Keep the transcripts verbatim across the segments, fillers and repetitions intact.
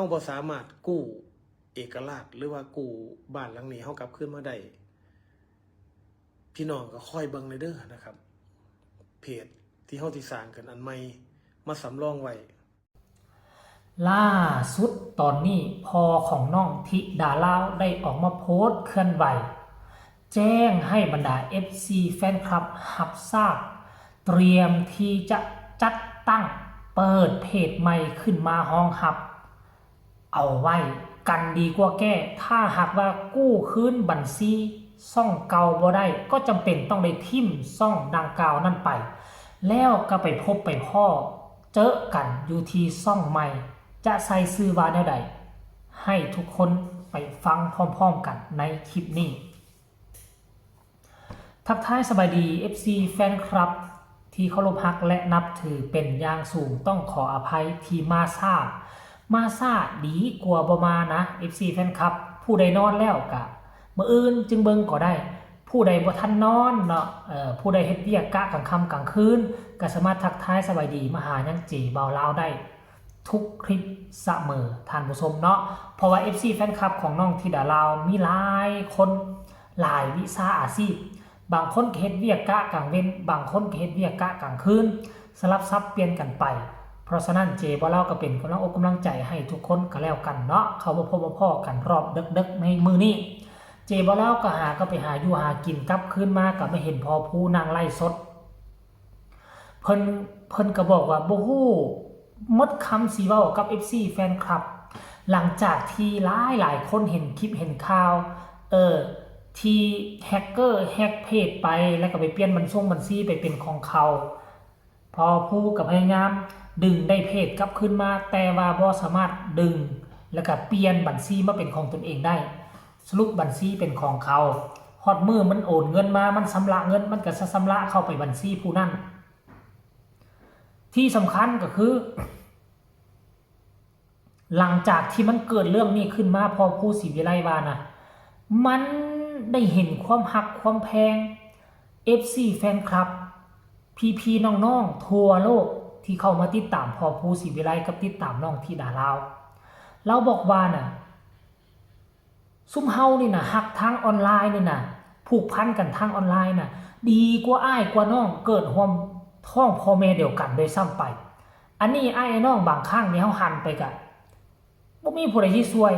ฮาบ่สามารถกู้เอกราชหรือว่ากู้บ้านหลังนี้เฮากลับคืนมาได้ พี่น้องก็คอยเบิ่งเลยเด้อนะครับ เพจที่เฮาสิสร้างขึ้นอันใหม่มาสำรองไว้ ล่าสุดตอนนี้พ่อของน้องธิดาลาวได้ออกมาโพสต์เคลื่อนไหว แจ้งให้บรรดา เอฟซี แฟนคลับรับทราบ เตรียมที่จะจัดตั้งเปิดเพจใหม่ขึ้นมารองรับ เอาไว้กันดีกว่าแก้ ถ้าหากว่ากู้คืนบัญชีช่องเก่าบ่ได้ ก็จำเป็นต้องได้ทิ่มช่องดังกล่าวนั้นไป แล้วก็ไปพบไปพ้อเจอกันอยู่ที่ช่องใหม่ จะใส่ชื่อว่าแนวใด ให้ทุกคนไปฟังพร้อมๆกันในคลิปนี้ ทักทายสบายดี เอฟซี แฟนคลับ ที่เคารพฮักและนับถือเป็นอย่างสูง ต้องขออภัยที่มาช้า มาช้าดีกว่าบ่มานะ เอฟซี แฟนคลับ ผู้ใดนอนแล้วกะมื้ออื่นจึงเบิ่งก็ได้ ผู้ใดบ่ทันนอนเนาะ เอ่อ ผู้ใดเฮ็ดเวียกกะกลางค่ำกลางคืน ก็สามารถทักทายสบายดีมาหายังเจบ่าวลาวได้ ทุกคลิปเสมอท่านผู้ชมเนาะ เพราะว่า เอฟซี แฟนคลับของน้องธิดาลาวมีหลายคนหลายวิชาอาชีพ บางคนก็เฮ็ดเวียกกะกลางเว็น บางคนก็เฮ็ดเวียกกะกลางคืน สลับสับเปลี่ยนกันไป เพราะฉะนั้นเจบ่าวลาวก็เป็นกำลังอกกำลังใจให้ทุกคนก็แล้วกันเนาะ เข้ามาพบมาพ้อกันรอบดึกๆในมื้อนี้ เจบ่าวลาวก็หาก็ไปหาอยู่หากิน กลับคืนมาก็มาเห็นพ่อผู้นั่งไลฟ์สด เพิ่น เพิ่นก็บอกว่าบ่ฮู้หมดคำสิเว้ากับ เอฟซี แฟนคลับ หลังจากที่หลายหลายคนเห็นคลิปเห็นข่าว เออ ที่แฮ็กเกอร์แฮ็กเพจไป แล้วก็ไปเปลี่ยนบัญชงบัญชีไปเป็นของเขา พ่อผู้ก็พยายามดึงได้เพจกลับคืนมา แต่ว่าบ่สามารถดึง แล้วก็เปลี่ยนบัญชีมาเป็นของตนเองได้ สรุปบัญชีเป็นของเขา ฮอดมื้อมันโอนเงินมา มันชำระเงิน มันก็ชำระเข้าไปบัญชีผู้นั้น ที่สำคัญก็คือ หลังจากที่มันเกิดเรื่องนี้ขึ้นมา พ่อผู้ศรีวิไลว่านะ มันได้เห็นความฮักความแพง เอฟซี แฟนคลับ พี่ๆน้องๆทั่วโลกที่เข้ามาติดตามพ่อผู้ศรีวิไลกับติดตามน้องธิดาลาว ลาวบอกว่าน่ะ ซุมเฮานี่น่ะฮักทางออนไลน์นี่น่ะ ผูกพันกันทางออนไลน์น่ะ ดีกว่าอ้ายกว่าน้องเกิดร่วมท้องพ่อแม่เดียวกันด้วยซ้ำไป อันนี้อ้ายน้องบางครั้งนี่เฮาหันไปกะบ่มีผู้ใดสิช่วย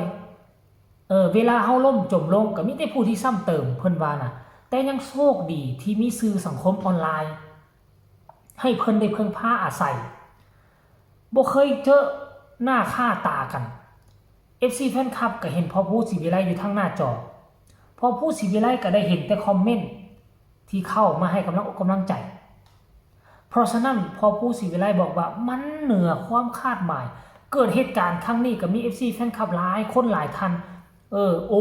เออ เวลาเฮาล้มจมลงก็มีแต่ผู้ที่ซ้ำเติม เพิ่นว่าน่ะ แต่ยังโชคดีที่มีสื่อสังคมออนไลน์ ให้เพิ่นได้เพิ่งพาอาศัย บ่เคยเจอหน้าค่าตากัน เอฟซี แฟนคลับก็เห็นพ่อผู้ศรีวิไลอยู่ทางหน้าจอ พ่อผู้ศรีวิไลก็ได้เห็นแต่คอมเมนต์ที่เข้ามาให้กำลังอกกำลังใจ เพราะฉะนั้นพ่อผู้ศรีวิไลบอกว่ามันเหนือความคาดหมาย เกิดเหตุการณ์ครั้งนี้ก็มี เอฟซี แฟนคลับหลายคนหลายท่าน เออ โอ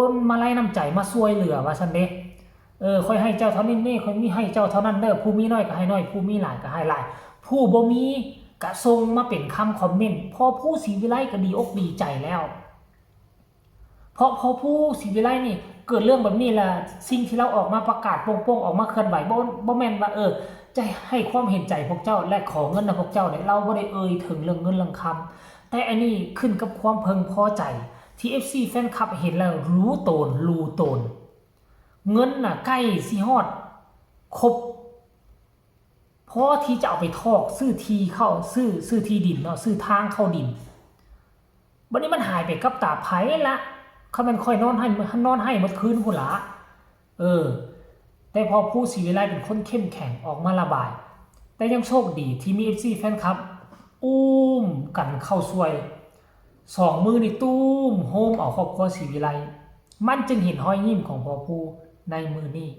นมาลัยน้ำใจมาช่วยเหลือว่าซั่นเด้ เออ ข้อยให้เจ้าเท่านี้เด้ ข้อยมีให้เจ้าเท่านั้นเด้อ ผู้มีน้อยก็ให้น้อย ผู้มีหลายก็ให้หลาย ผู้บ่มีก็ส่งมาเป็นคำคอมเมนต์ พ่อผู้ศรีวิไลก็ดีอกดีใจแล้ว เพราะพ่อผู้ศรีวิไลนี่เกิดเรื่องแบบนี้ล่ะ สิ่งที่ลาวออกมาประกาศโป้งๆ ออกมาเคลื่อนไหว บ่ บ่แม่นว่า เออ จะให้ความเห็นใจพวกเจ้าและขอเงินนำพวกเจ้าเด้ ลาวบ่ได้เอ่ยถึงเรื่องเงินเรื่องคำ แต่อันนี้ขึ้นกับความพึงพอใจ ที่ เอฟซี แฟนคลับเห็นแล้วรู้โตน รู้โตน เงินน่ะใกล้สิฮอดครบ พอที่จะเอาไปทอกซื้อที่เข้า ซื้อ ซื้อที่ดินเนาะ ซื้อทางเข้าดิน บัดนี้มันหายไปกับตาไผละ คันแม่นข้อยนอนไห้ นอนไห้หมดคืนพุ้นละ เออ แต่พ่อผู้ศรีวิไลเป็นคนเข้มแข็งออกมาระบาย แต่ยังโชคดีที่มี เอฟซี แฟนคลับ อุ้มกันเข้าช่วย สองมือนี่ตุ้มโฮมเอาครอบครัวศรีวิไล มันจึงเห็นฮอยยิ้มของพ่อผู้ในมื้อนี้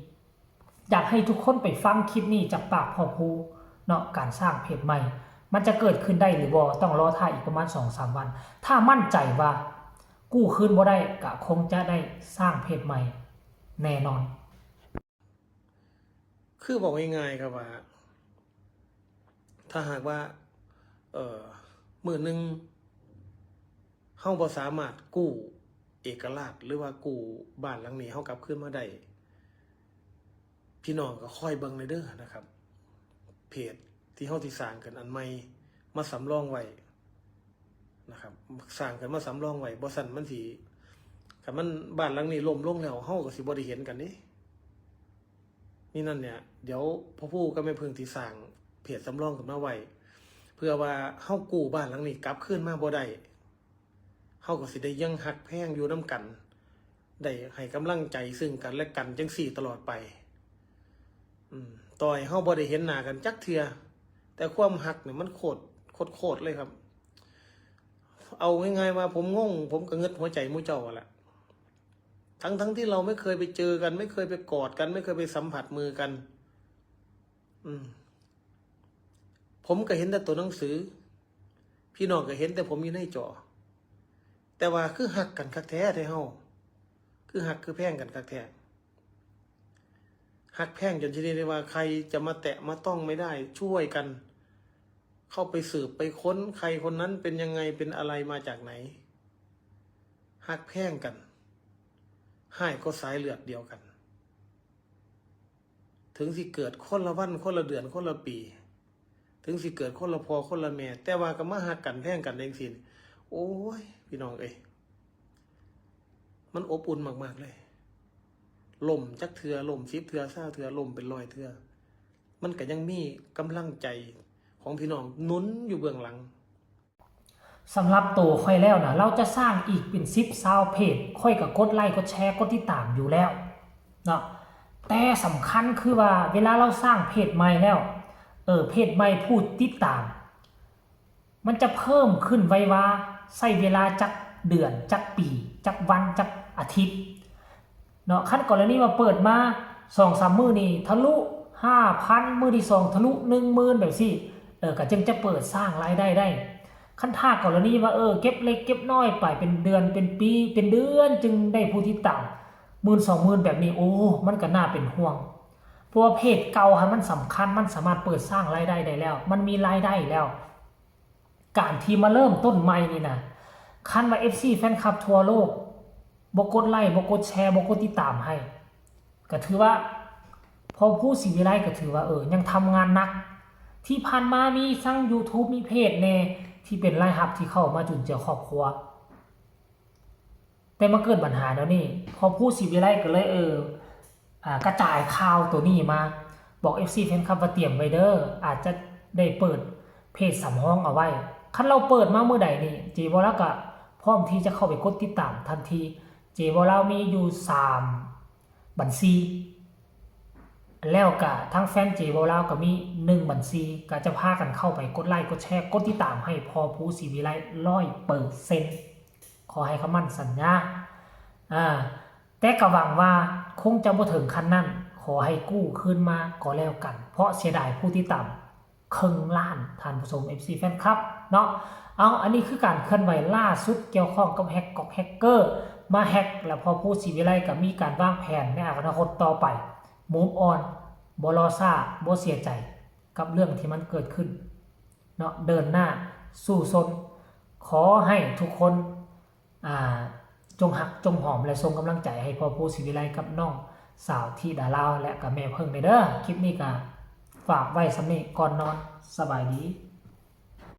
อยากให้ทุกคนไปฟังคลิปนี้จากปากพ่อผู้เนาะ การสร้างเพจใหม่ มันจะเกิดขึ้นได้หรือบ่ ต้องรอท่าอีกประมาณสองสามวัน ถ้ามั่นใจว่ากู้คืนบ่ได้ ก็คงจะได้สร้างเพจใหม่แน่นอน คือบอกง่ายๆครับว่า ถ้าหากว่า เอ่อ มื้อหนึ่งเฮาบ่สามารถกู้เอกราชหรือว่ากู้บ้านหลังนี้เฮากลับคืนมาได้ พี่น้องก็คอยเบิ่งเลยเด้อนะครับ เพจที่เฮาสิสร้างขึ้นอันใหม่มาสำรองไว้ นะครับ สร้างขึ้นมาสำรองไว้ บ่ซั้นมันสิ คันมัน บ้านหลังนี้ล้มลงแล้ว เฮาก็สิบ่ได้เห็นกันเด้ นี่นั่นเนี่ย เดี๋ยวพ่อผู้กับแม่เพิ่งสิสร้างเพจสำรองขึ้นมาไว้ เพื่อว่าเฮากู้บ้านหลังนี้กลับคืนมาบ่ได้ เฮาก็สิได้ยังฮักแพงอยู่นำกัน ได้ให้กำลังใจซึ่งกันและกันจั่งซี้ตลอดไป อืม ต่อให้เฮาบ่ได้เห็นหน้ากันจักเทื่อ แต่ความฮักเนี่ยมันโคตร โคตร โคตรเลยครับ เอาง่ายๆว่าผมงง ผมก็เงือดหัวใจหมู่เจ้าหั่นล่ะ ทั้งๆที่เราไม่เคยไปเจอกัน ไม่เคยไปกอดกัน ไม่เคยไปสัมผัสมือกัน อืม ผมก็เห็นแต่ตัวหนังสือ พี่น้องก็เห็นแต่ผมอยู่ในจอ แต่ว่าคือฮักกันคักแท้แท้เฮา คือฮักคือแพงกันคักแท้ ฮักแพงจนชนิดที่ว่าใครจะมาแตะมาต้องไม่ได้ ช่วยกัน เข้าไปสืบไปค้นใครคนนั้นเป็นยังไงเป็นอะไรมาจากไหน ฮักแพงกัน ฮ้ายก็สายเลือดเดียวกัน ถึงสิเกิดคนละวันคนละเดือนคนละปี ถึงสิเกิดคนละพ่อคนละแม่ แต่ว่าก็มาฮักกันแพงกันจั่งซี้ โอ้ย พี่น้องเอ้ย มันอบอุ่นมากๆเลย ล้มจักเทื่อ ล้มสิบเทื่อ ซาวเทื่อ ล้มเป็นร้อยเทื่อ มันก็ยังมีกำลังใจของพี่น้องหนุนอยู่เบื้องหลัง สำหรับตัวข้อยแล้วนะ เราจะสร้างอีกเป็นสิบซาวเพจ ข้อยก็กดไลค์กดแชร์กดติดตามอยู่แล้วเนาะ แต่สำคัญคือว่าเวลาเราสร้างเพจใหม่แล้ว เออ เพจใหม่ผู้ติดตาม มันจะเพิ่มขึ้นไวว่า ใช้เวลาจักเดือน จักปี จักวัน จักอาทิตย์ เนาะ คันกรณีว่าเปิดมาสองสามมื้อนี่ทะลุห้าพัน มื้อที่สองทะลุหนึ่งหมื่นแบบซี่ เออ ก็จึงจะเปิดสร้างรายได้ได้ คันถ้ากรณีว่า เออ เก็บเล็กเก็บน้อยไปเป็นเดือนเป็นปี เป็นเดือนจึงได้ผู้ติดตามหมื่นสองหมื่นแบบนี้ โอ้ มันก็น่าเป็นห่วง เพราะว่าเพจเก่าหั้นมันสำคัญ มันสามารถเปิดสร้างรายได้ได้แล้ว มันมีรายได้แล้ว การที่มาเริ่มต้นใหม่นี่นะ คันว่า เอฟซี แฟนคลับทั่วโลก บ่กดไลค์ บ่กดแชร์ บ่กดติดตามให้ ก็ถือว่า พ่อผู้ศรีวิไลก็ถือว่า เออ ยังทำงานหนัก ที่ผ่านมามีทั้ง YouTube มีเพจแน่ ที่เป็นรายรับที่เข้ามาจุนเจือครอบครัว แต่มาเกิดปัญหาเดี๋ยวนี้ พ่อผู้ศรีวิไลก็เลย เออ อ่า กระจายข่าวตัวนี้มา บอก เอฟซี แฟนคลับว่าเตรียมไว้เด้อ อาจจะได้เปิดเพจสำรองเอาไว้ คันเราเปิดมาเมื่อใดนี่ เจบ่าวลาวก็พร้อมที่จะเข้าไปกดติดตามทันที เจบ่าวลาวมีอยู่สามบัญชี แล้วก็ทางแฟนเจบ่าวลาวก็มีหนึ่งบัญชี ก็จะพากันเข้าไปกดไลค์ กดแชร์ กดติดตามให้พ่อผู้ศรีวิไลร้อยเปอร์เซ็นต์ ขอให้คำมั่นสัญญา อ่า แต่ก็หวังว่าคงจะบ่ถึงขั้นนั้น ขอให้กู้คืนมาก็แล้วกัน เพราะเสียดายผู้ติดตามครึ่งล้าน ท่านผู้ชม เอฟซี แฟนคลับเนาะ เอา อันนี้คือการเคลื่อนไหวล่าสุดเกี่ยวข้องกับแฮ็กก๊อกแฮ็กเกอร์ มาแฮ็ก แล้วพ่อผู้ศรีวิไลก็มีการวางแผนในอนาคตต่อไป move on บ่รอช้า บ่เสียใจกับเรื่องที่มันเกิดขึ้นเนาะ เดินหน้าสู้ซน ขอให้ทุกคน อ่า จงฮักจงหอมและส่งกำลังใจให้พ่อผู้ศรีวิไลกับน้องสาวธิดาลาว และกับแม่เพิ่งเด้อ คลิปนี้ก็ฝากไว้ส่ำนี้ก่อนนอน สบายดี